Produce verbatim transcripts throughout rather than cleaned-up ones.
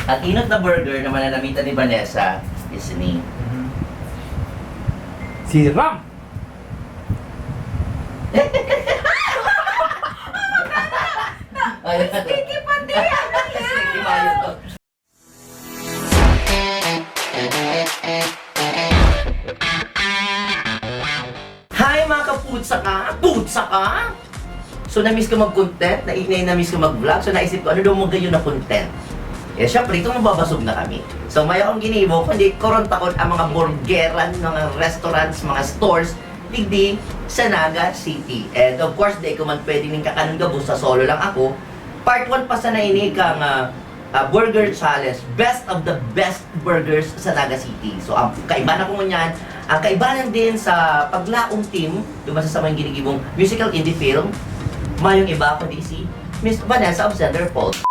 Ang inot na burger na mananamitan ni Vanessa is ni... Si Ram! Ay, Sticky pati! Ano yan? Sticky mayo to. Hi mga kaputsa ka! Putsa ka! So na-miss ko mag-content, na, na, na-miss ko mag-vlog, so naisip ko ano daw mga gayon na content. Eh syempre, ito mababasog na kami. So may akong ginibo, kundi koron takon ang mga burgeran, mga restaurants, mga stores, digdi sa Naga City. And of course, di ko man pwedeng ning kakanon gabos sa solo lang ako. Part one pa sana ini kang ah, ah, Burger Challenge, best of the best burgers sa Naga City. So ang kaibahan ko ngunyan, ang kaibahan din sa paglaom team, duman sa samong ginigibong musical indie film, mayong iba kundi si Miss Vanessa of Centerfold.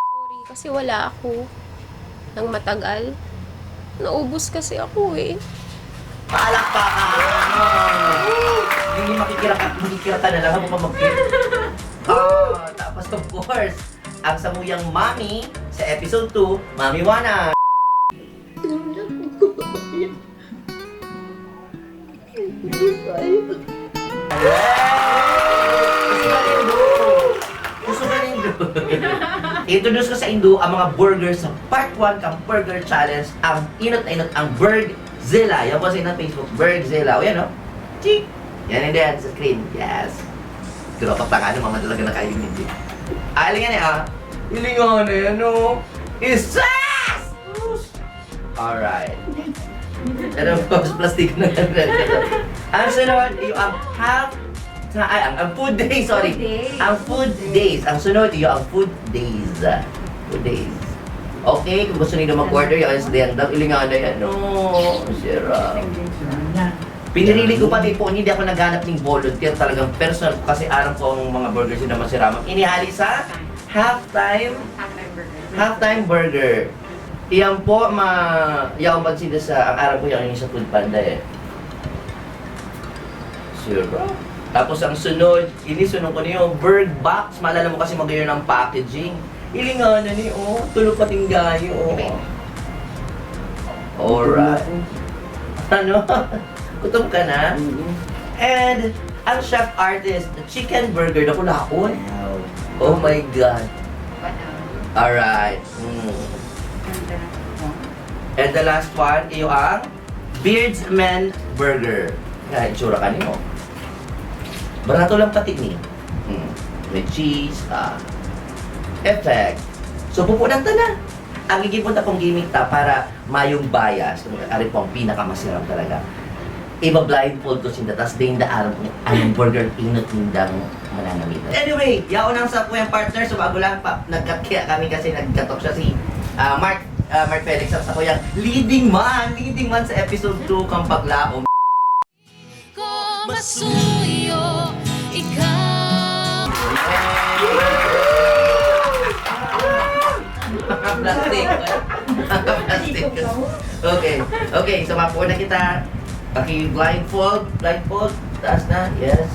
Sorry, kasi wala ako nang matagal. Naubos kasi ako eh. Palakpakan! Hindi makikira ka, makikira ka na lang habang mag- Ah, tapos of course, ang samuyang mami sa episode two, Mami Wana. Kusog an indo! Kusog an indo! Introduce ko sa indo ang mga burger sa part one kang Burger Challenge, ang inot na inot ang Burgzilla. Yan po sa inyong Facebook, Burgzilla. O yan, no? Chik! Yan, and then, sa screen. Yes! Grabe ka nga naman talaga nakahiling hindi. Ah, ilingan eh, ah. Ilingan eh, ano? Isas! Alright. Pero mas plastic na yan. Ang sunod, yung ang half, sa, ay, ang, ang food day, sorry. Food days. Ang food days. Ang sunod, yung ang food days. Food days. Okay, kung gusto niyo mag-order, yung sa Dendang, ilingan na yan. No, sira. Pinirili ko pati po, hindi ako naghanap ng volunteer. Talagang personal ko kasi aram ko ang mga burgers na masiraman. Inihali sa halftime, Halftime burger. halftime burger. Iyan po, ma, yaon pansin sa, ang aram ko yan yung sa Food Panda eh. Sure, bro. Tapos ang sunod, ini sunod ko niyo, Burg Box. Maalala mo kasi magayon ang packaging. Ilinganan ni, oh, tulog pating gayo, oh. Alright. Ano? Gutom ka na? Mm-mm. And ang chef artist, chicken burger na kulaon. Wow. Oh my God. Banana. Alright. Mm. And then, And the last one, iyo ang Beards Men Burger. Kaya itsura ka niyo. Barato lang pati ni. Mm. May cheese, ah, effect. So, pupunan ta na. Ang gigibon ta pong gimmick ta para mayong bias, kung ari po ang pinakamasiram talaga. Iba-blindfold ko sinda, tas daing daaran kung anong burger inot nindang mananamitan. Anyway, yaon ang sa kuyang partner, so bago lang pa, nagkat kaya kami kasi nagkatok siya si ah, Mark, ah, Mark Felix, ang sa kuyang leading man, leading man sa episode two kang Paglaom. Ko masuyo ikaw. Plastic. Plastic. Okay. Okay, so mapuo na kita. Paki-blindfold. Blindfold. Taas na. Yes.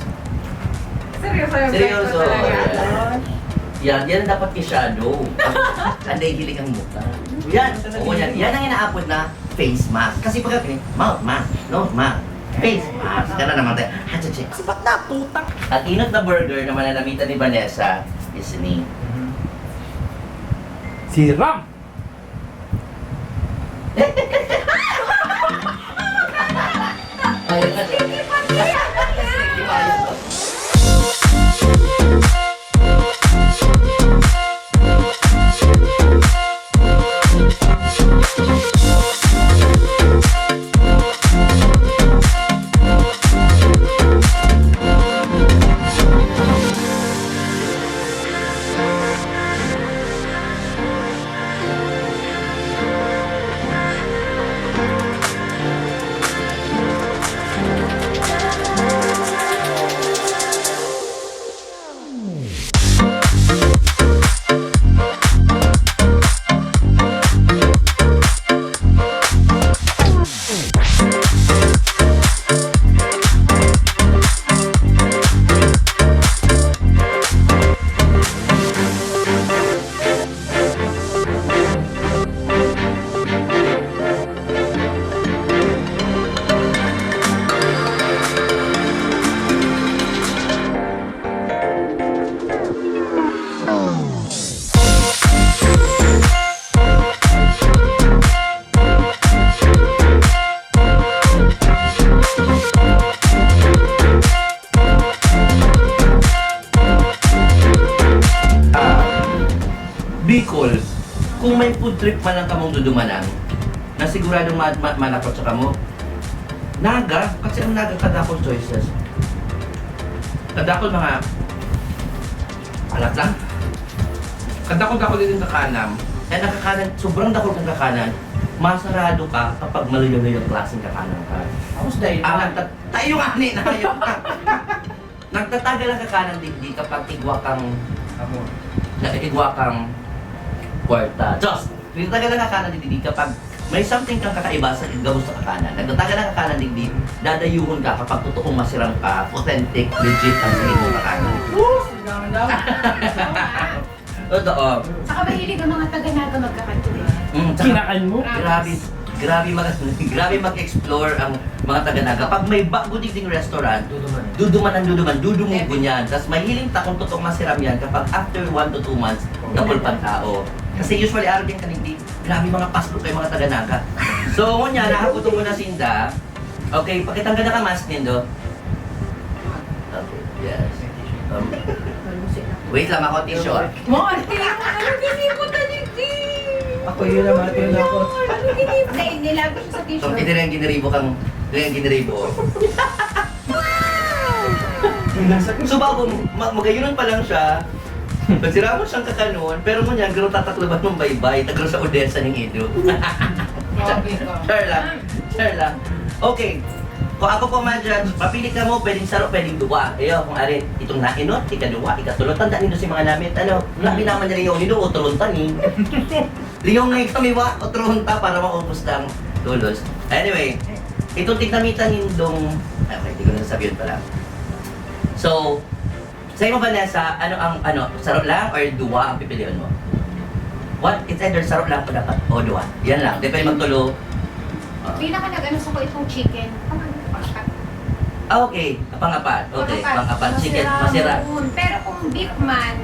Seryoso yung Seryoso. breakfast talaga. Yan. Yan ang dapat i-shadow. Ang nahihiling ang mukha. Yan. Oo, yan. Yan ang inaapod na face mask. Kasi pag mouth mask, nose mask, face mask. Ka na naman tayo. Hachichi. Sipat na, putang. Ang inot na burger na mananamitan ni Vanessa is ni... Si Ram! Ay, Kung may food trip man lang kamong dudumanan, na siguradong ma-, ma-, malakot sa kamo, Naga, kasi ang Naga kadakol choices. Kadakol mga, alat lang. Kadakol-dakol din kakanan. Kaya nakakanan, sobrang dakol kang kakanan, masarado ka kapag maluyaw-luyaw klaseng kakanan ka. Tapos dahil Ang nagtat-, tayo nga ni, na yun. Nagtatagal ang kakanan digdi kapag igwa kang, Amo. na igwa kang kwarta. Diyos, nagtatagal ang kakanan digdi kapag may something kang kakaiba sa gabos sa kakanan. Nagtatagal ang kakanan digdi, dadayuhon ka kapag totoong masiram ka, authentic, legit ang sa imong kakanan. Woo! Ang ganda. Totoo. Saka mahilig ang mga taga-Naga magkakatuwa. Mm, tsaka Kinain mo? Grabe, grabe mag-, grabe mag-explore ang mga taga-Naga. Pag may bago digding restaurant, Duduman. duduman ang duduman, dudumugon yan. Tas mahiling ta kung totoong masiram yan kapag after one to two months, Oo. napulpag tao. Kasi usually, araw din kanigdi, grabe mga paslo kay mga taga-Naga. So, ngunyan, nahagutom ko na sinda. Okay, pakitang ka na ka mask nindo. Okay, yes. Um, wait lang, ako tissue, ah. Mo, ate, ano ginibot na digdi? Ako yun ang mga tinoy ko. Ano ginibot? Dahil nilagay siya sa tissue. Itong itira yung giniribo kang, itira yung giniribo. Wow! So, bago, ma-, magayunan pa lang siya, Magsiramo siyang kakanon, pero ngunyan, garo tatakloban mong baybay, ta garo sa Odessa ning ido. Grabe ka. Sure lang. Sure lang. Okay. Kung ako po ma-judge, papili kamo, pwedeng saro, pwedeng duwa. Iyo, kung ari, itong nainot, ikaduwa, ikatulo, tanda nindo si mga namit, ano, wala, hmm, naman niya rin yung nindo, uturon ta ni. Liyong na kami, wa, uturon ta para maubos lang tulos. Anyway, itong tignamitan nindong, okay, di ko na sasabihin pala. So, Sa imo, Vanessa, ano ang, ano, saro lang or duwa ang pipilion mo? What? It's either saro lang o dapat, o duwa. Yan lang. Di pwede magtulo. Oh. Pinaka nag-ano sa ko itong chicken. Pang-, pang-apat. Ah, okay. Pang-apat. Okay, pang-apat. Pang-apat. Chicken. Masira. Masiramon. Pero kung beef man,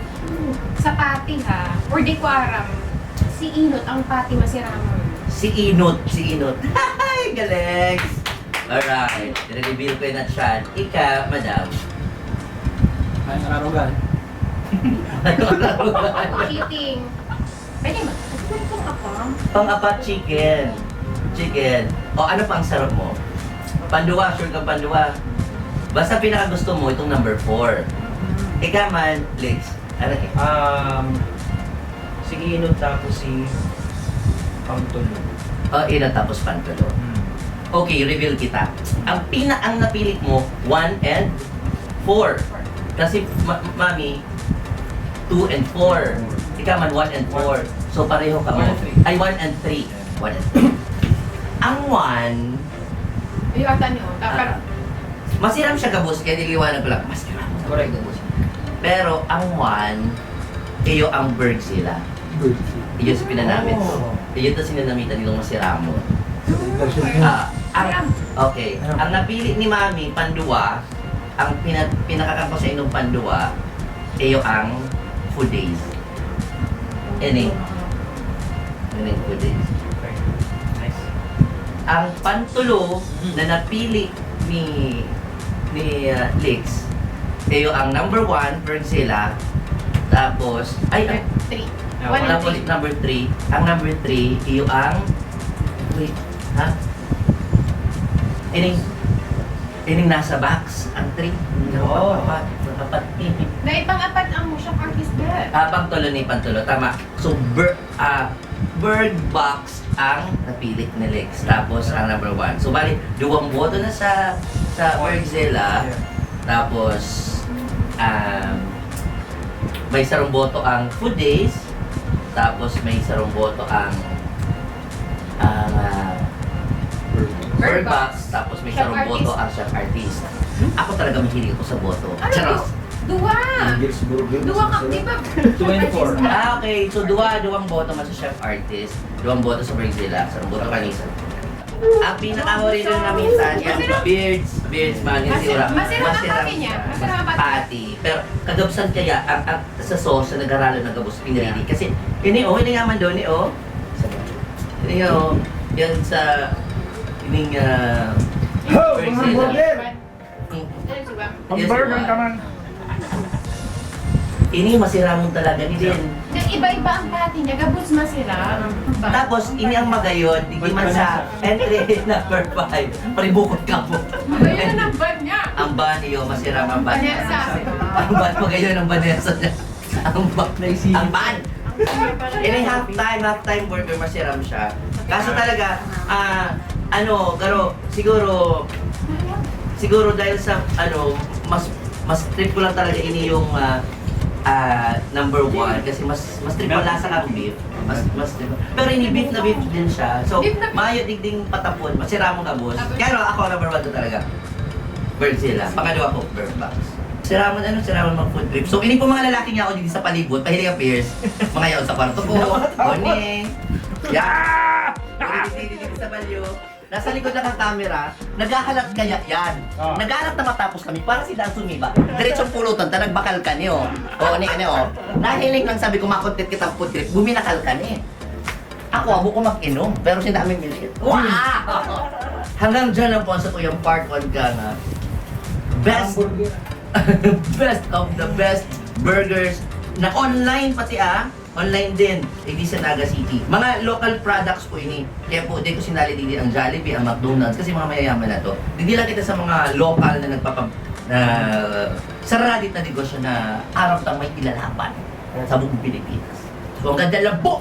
sa patty ha, or di ko aram, si Inot ang patty masiramon. Si Inot, si Inot. Ay, galing! Alright, i-reveal ko yun at siya. Ika, madam. Ay, nakarugan. Cheating. Pwede ba? Pwede pong apam? Pang-apat, chicken. Chicken. O, ano pang sarap mo? Panduwa, sure ka panduwa? Basta pinakagusto mo, itong number four. Mm. Ika man, Lex, ano eh? Um, si Inot tapos si Pangtulo. O, Inot tapos Pangtulo. Hmm. Okay, reveal kita. Ang pina-, ang napili mo, one and four. Kasi, ma-, mami, two and four. Ikaw man, one and four. So, pareho ka mo. One and three. Ay, one and three. One and three. Ang one, Ay, ata niyo. Dapat ah, masiram siya gabos, kaya niliwanag ko lang, masiram. Correct, gabos. Pero ang one, iyo ang bird sila. Iyo si pinanamit ko. Oh. Iyo to sinanamitan nitong masiramon. Version niya. Ah, ang, okay. Ano? Ang napili ni Mami, panduwa, ang pina-, pinakakan ko sa inyong panduwa, iyo ang food days. Ini. Ini food days. Okay. Nice. Ang pantulo Mm. na napili ni, ni, ah, Lex, iyo ang number one, Virgila. Tapos, ay, ay, Three. Ah, One and tapos three. Number three. Ang number three, iyo ang, wait, ha? Ining, ining nasa box, ang three. Oo. Apat, apat, apat. Dahil pang-apat ang Chef Artist Beth. Ah, pang tulo ni, pang tulo. Tama. So, bir-, ah, Bird Box ang napili ni Lex. Tapos ang number one. So, bali, duwang boto na sa, sa Birdzilla. Yeah. Tapos, um, may sarong boto ang Food Days. Tapos, may sarong boto ang, ang, ah, Bird Bird Box. Box. Tapos, may Chef sarong boto Artist. Ang Chef Artist. Ako talaga mahilig ako sa boto. Ano Charot. to? Duwa! Ang Gilsburg yun, Duwa ka, sa di ba? Two and four. Ah, okay. So, duwa, duwang boto man sa Chef Artist, duwang boto sa Birdzilla, sarong boto kanisa. Ang pinakahuli na namin sa niya, Masarap. Birds, Birds, Magazine, Masarap. Masarap ang Masarap. Patty niya. Masarap ang patty. Patty. Pero kagabsan kaya, ang, ang, sa sauce, sa nagaralo na gabos, pinili. Kasi, ini, oh, ini nga man doon, eh, oh. Ini nga, oh. Yan sa, ining, ah, Ho! Birdzilla. Mga burger! Yes, Pang-burger diba? Ka man. Ini masiramon talaga ni din. Nag-iba-iba ang pati niya, gabos masiram. Tapos, ini ang magayod, digdi man sa entry number five. Paribukot ka po. Magayon ang ban niya. Ang ban, iyo, masiram ang ban. Vanessa. Ang ban, magayod ang Vanessa niya. Ang ban, Naisip. Ang ban! Ini half time, half time burger, masiram siya. Kaso talaga, ah, ano, pero siguro, siguro dahil sa, ano, mas, mas trip ko lang talaga ini yung, ah, ah, number one. Kasi mas, mas trip ang lasa kang beef. Mas, mas trip. Pero ini beef na beef din siya. So, Beef na beef. Mayo digding patapon, masiram mo gabos. Pero ako, number one ko talaga. Bird sila. Pangadwa ko, bird box. Siramon, ano, siramon mag food trip. So, ini po mga lalaki niya ako dito sa palibot, pahiling ang peers. Mga yaon sa kwarto ko. Oni. Yeah! Oni, dito, dito sa balyo. Nasa likod lang ang camera, naghahalat kaya yan. Ah. Naghahalat na matapos kami, para si Dan sumiba. Diretsong pulutan, ta nagbakal ka niyo. O, ni, ano, o. Nahiling lang sabi ko, makontent kita food trip, buminakal ka ni. Ako, abo ko mag-inom, pero si dami milit. Wow! Hanggang dyan lang po ang sa kuyang part one ka nga. Best, best of the best burgers na online pati ah. Online din, hindi sa Naga City. Mga local products po ini. Kaya po, di ko sinali din ang Jollibee, ang McDonald's, kasi mga mayayaman na to. Hindi lang kita sa mga local na nagpapag... na saradit na negosyo na aram tang may ilalaban sa buong Pilipinas. So, ang ganda lang po!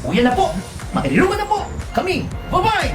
Uyan na po! Mag-inuman na po! Kami! Bye-bye!